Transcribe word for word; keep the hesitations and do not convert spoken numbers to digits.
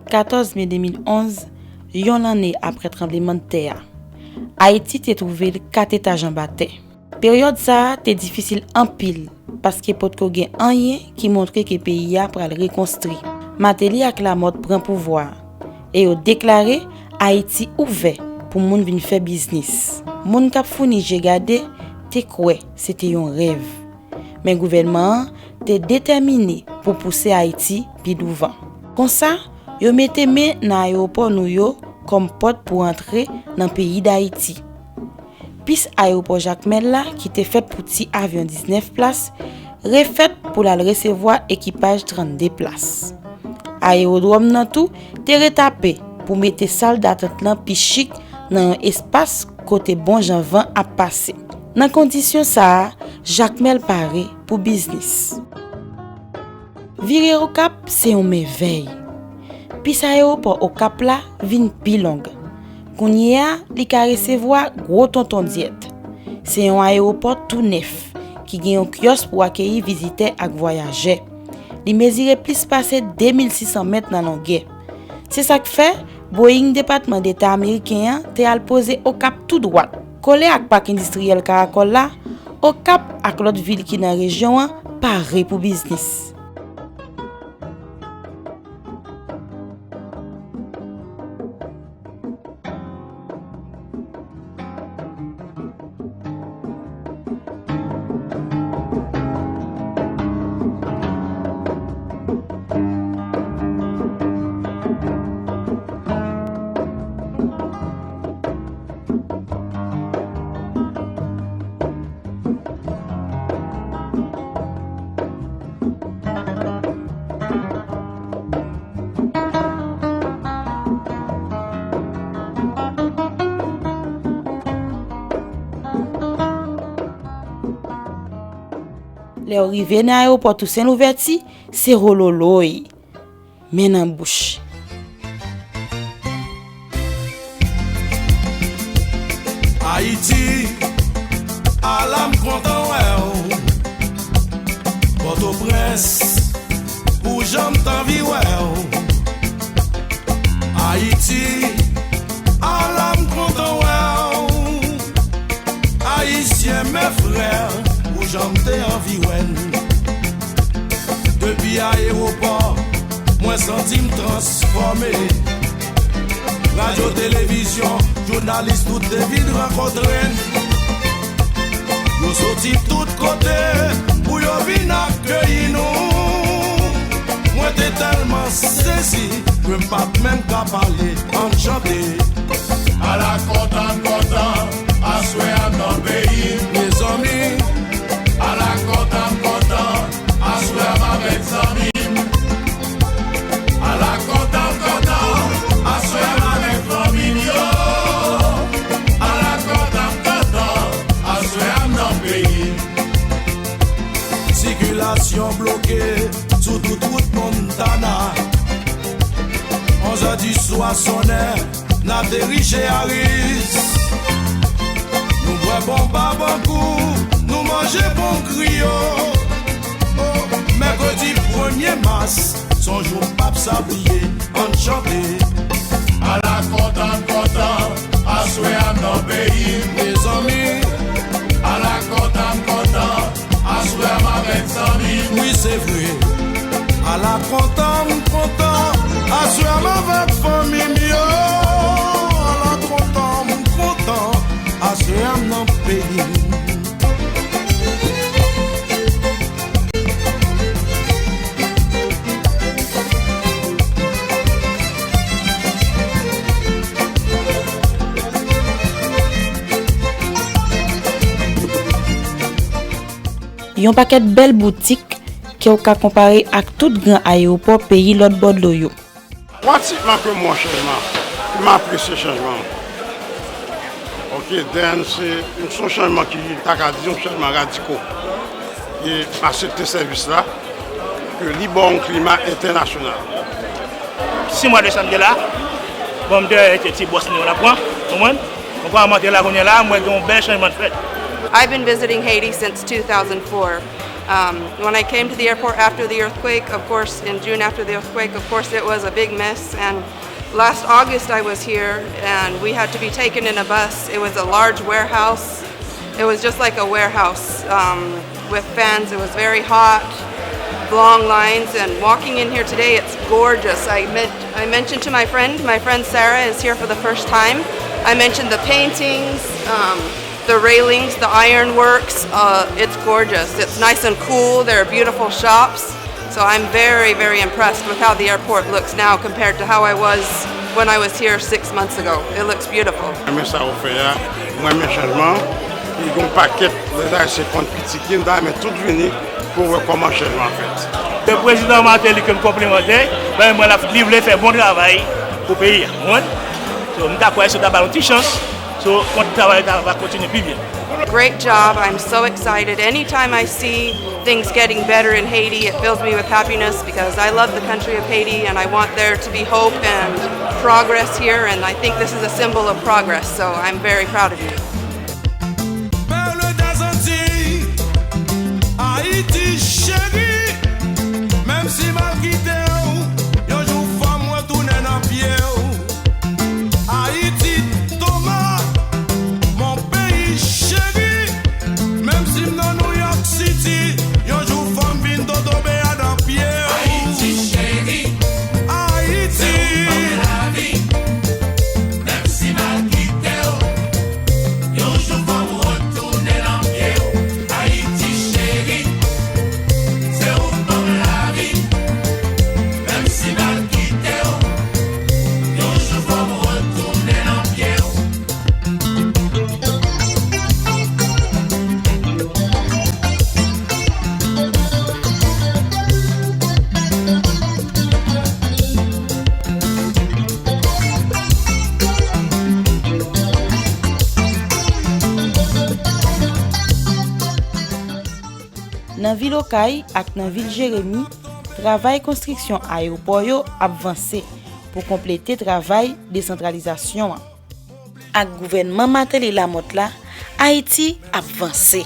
Katòz me de mil onz, yon lanne apre tranblemanntè a, Ayiti te twouve l kat etaj anba tè. Peryòd sa a te difisil anpil, paske potko gen anyen ki montre ke peyi a pral rekonstwi. Mateli ak Lamòt pran pouvwa a, e yo deklare Ayiti ouvè pou moun vin fè biznis. Moun k ap founi je gade te kwè se te yon rèv. Men gouvènman an te detèmine pou pouse Ayiti pi douvan. Konsa, yo mete men nan ayewopò nou yo kòm pòt pou antre nan peyi Dayiti. Pis ayewopò Jakmèl la, ki te fèt pou ti avyon diznèf plas, refèt pou l al resevwa ekipaj trannde plas. Ayewodwòm nan tou te retape pou mete sal datant lan pi chik nan yon espas kote bon jan van ap pase. Nan kondisyon sa a, Jakmèl pare pou biznis. Vire Okap se yon mèvèy. Pis ayewopò Okap la vin pi long. Kounye a, li ka resevwa gwo tonton dyèt. Se yon ayewopò tou nèf ki gen yon kyòs pou akeyi vizitè ak vwayajè. Li mezire plis pase de mil sis san mèt nan longè. Se sa k fè Boeing Depatman Deta ameriken an te al poze Okap tou dwat, kole ak Pak Endistriyèl Karakòl la. Okap ak lòt vil ki nan rejyon an pare pou biznis. Lè w rive nan ayewopò Tousen Louvèti, se hololoy, men nan bouch. Ayiti, ala m kontan wè w. Pòtoprens, pou jan m t anvi wè w. Ayiti, ala m kontan wè w. Ayisyen, mes frères, pou jan m te anvi wè n. Depi ayewopò, mwen santi m transfòme. Radyo, televizyon, jounalis, tout te vin rankontre n. Yo soti tout kote pou yo vin akeyi nou. Mwen te tèlman sezi ke m pa t menm ka pale. Ann chante. Ala kontan m kontan, aswè a m nan peyi m. Mezanmi. Ala kontan m kontan, aswè a m avèk zanmi m. Ala kontan m kontan, aswè a m avèk fanmi m yo. Ala kontan m kontan, aswè a m nan peyi m. Sikilasyon bloke sou tout wout Montana. Onzè di swa sonnen, n ateri Cheharis. Nou bwè bon babankou, nou manje bon griyo. O, mèkredi premye mas, s on jou m p ap sa bliye. Ann chante. Ala kontan m kontan, aswè a m nan peyi m. Mezanmi. Ala kontan m kontan, aswè a m avèk zanmi m. Wi, se vre. Ala kontan m kontan, aswè a m avèk fanmi m yo. Ala kontan m kontan, aswè a m nan peyi m. Yon pakèt bèl boutik ke w ka konpare ak tout gran ayewopò peyi lòt bò dlo yo. Pratikman ke m wè chanjman, ke m apresye chanjman. Ok, then se, se yon chanjman ki, ta ka di, yon chanjman radiko. E aksepte sèvis la, ke li ba w yon klima entènasyonal. Sis mwa desanm te la, bon, m te wè se ti bòs nou la pran, konprann? Mwen pran mante la kounye a la, m wè gen yon bèl chanjman k fèt. I've been visiting Haiti since two thousand four. Um, when I came to the airport after the earthquake, of course, in June after the earthquake, of course, it was a big mess. And last August, I was here, and we had to be taken in a bus. It was a large warehouse. It was just like a warehouse um, with fans. It was very hot, long lines, and walking in here today, it's gorgeous. I, meant, I mentioned to my friend, my friend Sarah is here for the first time. I mentioned the paintings, um, the railings, the ironworks. Uh, it's gorgeous. It's nice and cool. There are beautiful shops. So I'm very, very impressed with how the airport looks now compared to how I was when I was here six months ago. It looks beautiful. Mwen renmen sa ou fè a, mwen renmen chanjman. Li gen yon pakèt lè Ayisyen konn kritike, m ta renmen tout vini pou wè kòman chanjman fèt. Se prezidan Martelly ke m konplimante, men mwen la, li vle fè bon travay pou peyi a, ou konprann? So, m ta kwè si w ta ba l yon ti chans, so, kont travay ta va kontinye pi byen. Great job. I'm so excited. Anytime I see things getting better in Haiti, it fills me with happiness because I love the country of Haiti and I want there to be hope and progress here. And I think this is a symbol of progress. So I'm very proud of you. Perle des Antilles, Ayiti cheri, menm si m al kite w, yon jou fò m retounen nan pye w. Ayiti, Toma, mon peyi cheri, menm si m nan New York City, yon jou fò m vin Toto Bea nan pye w. Ayiti cheri, Ayiti, se ou ban m lavi, menm si m al kite w, yon jou fò m retounen nan pye w. Ayiti cheri, se ou ban m lavi, menm si m al kite w, yon jou fò m retounen nan pye w. Nan vil Okay ak nan vil Jeremi, travay konstriksyon ayewopò yo ap vanse pou konplete travay desantralizasyon an. Ak gouvènman Martelly-Lamothe la, Ayiti ap vanse.